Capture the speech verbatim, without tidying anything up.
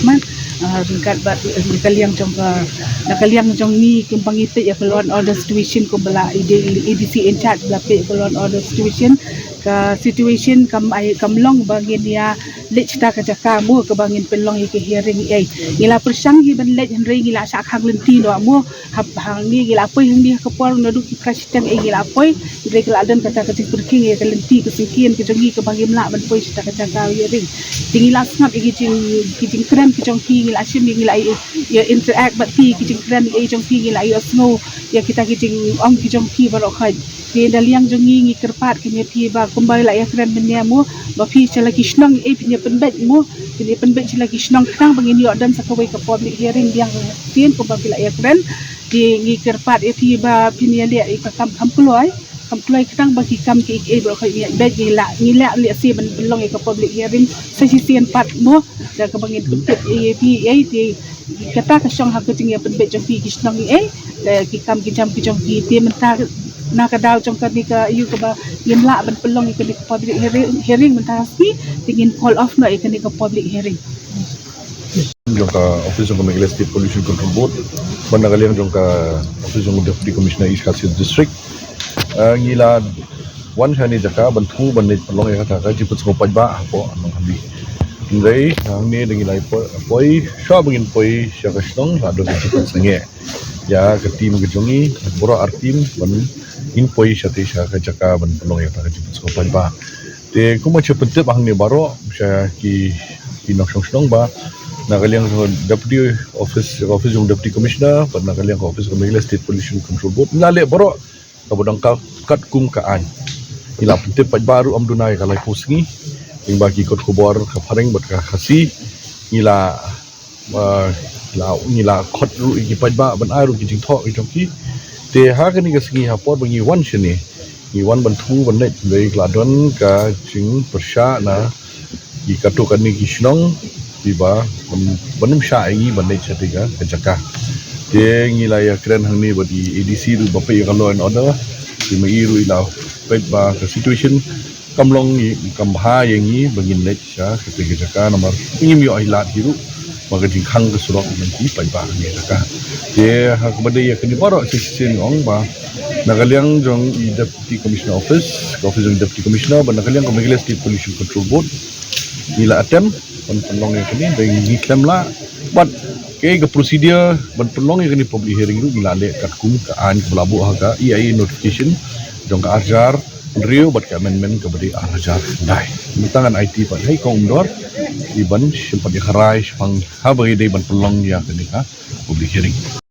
Man, ah, ryngkat bad, eh, na ka liang jong ka, na ka liang jong ngi kumba ngi peit ïa ka law and order situation kumba la i dei i A D C in charge ba la peit ïa ka law and order situation. Ka situation kam ai, kam long ba ngin ïa leit shata ka jaka mo kaba ngin pynlong ïa ka hearing ei. Ngi la pyrshang hi ban leit hynrei ngi la shah khang lynti noh mo. Hap hangne ngi la poi hangne ha ka por naduh ki phra shiteng ei ngi la poi. Hynrei ka la don kata ka jingpyrkhing ïa ka lynti ka syngkien ka jong ngi kaba ngim lah ban poi shata ka jaka hearing. Te ngi la sngap ïa ki jing, ki jingkren ki jong ki, ngi la shim ïa, ngi la ïa, ïa interact bad ki, ki jingkren ïa jong ki, ngi la ïohsngew ïa kita ki jingong ki jong ki baroh khoit. Te na liang jong ngi ngi kyrpad kynja phi ba kumba la ïa kren mynne mo, ba phi sha la ki shnong ei phin ïa pynbeit mo, phin ïa pynbeit sha la ki shnong khnang ba ngin ïoh don sa kawei ka public hearing biang sien kumba phi la ïa kren. Te ngi kyrpad ïa phi ba phin ïa leh ïa ka kam kham kloi, kham kloi khnang ba ki kam ki ei ei baroh khoit ngi ïa beit ngi la, ngi la leh sien ban pynlong ïa ka public hearing sa shisien pat mo. Da kaba ngin pyntip ïa phi ei te kata ka shong ha ka jingïa pynbeit jong phi ki shnong ei, da ki kam ki jam ki jong phi te mynta na ka daw jong kane ka ïa kaba ngim lah ban pynlong ïa kane ka public hearing, hearing mynta ka sngi te ngin call off noh ïa kane ka public hearing. Jong ka office jong ka Meghalaya State Pollution Control Board, bad na ka liang jong ka office jong ka Deputy Commissioner East Khasi Hills District. Ah, ngi la wan shane jaka ban thmu ban leit pynlong ïa kata ka jingpynsngew paidbah hapoh Nonghynde. Hynrei hangne da ngi la poi, poi sha ba ngin poi sha ka shnong la don ka jingpynsngew ïa ka team ka jong ngi baroh ar team ban ngin poi shatei sha ka jaka ban pynlong ïa kata ka jingpynsngew paidbah. Te kumba shu pyntip hangne baroh sha ki, ki nongshong shnong ba na ka liang jong Deputy Office, Office jong Deputy Commissioner bad na ka liang ka Office ka Meghalaya State Pollution Control Board ngi la leh baroh kaba dang ka katkum ka aiñ. Ngi la pyntip paidbah ruh ym duna ïa ka laiphew sngi. Lyngba ki kot khubor ka phareng bad ka Khasi ngi la, ah, la, ngi la khot ruh ïa ki paidbah ban ai ruh ki jingthoh ki jong ki. Te ha kane ka sngi ha por ba ngi wan shane ngi wan ban thmu ban leit hynrei la don ka jingpyrshah na ki katto katne ki shnong kiba ban, ban ym shah ïa ngi ban leit shatei ka, ka jaka. Te ngi la ïa kren hangne bad i A D C ruh ba peit ïa ka law and order. Te ma i ruh i la peit ba ka situation kam long i, kam bha ïa ngi ba ngin leit sha katei ka jaka namar ngim ïoh hi lad hi ruh ba ka jingkhang ka surok ngan ki paidbah hangne jaka. Te ha kaba dei ïa kane baroh shisien ong ba na ka liang jong i Deputy Commissioner Office, ka Office jong Deputy Commissioner bad na ka liang ka Meghalaya State Pollution Control Board ngi la attempt ban pynlong ïa kane, dei ngi khlem lah. Bad kaei ka procedure ban pynlong ïa kane public hearing ruh ngi la leh katkum ka aiñ kaba la buh ha ka E I A notification jong ka ar hajar hynriew bad ka amendment kaba dei ar hajar khyndai. Mynta ngan aiti pat ha i kong Umdor i ban shim pat ïa ka rai shaphang haba ïadei ban pynlong ïa kane ka public hearing.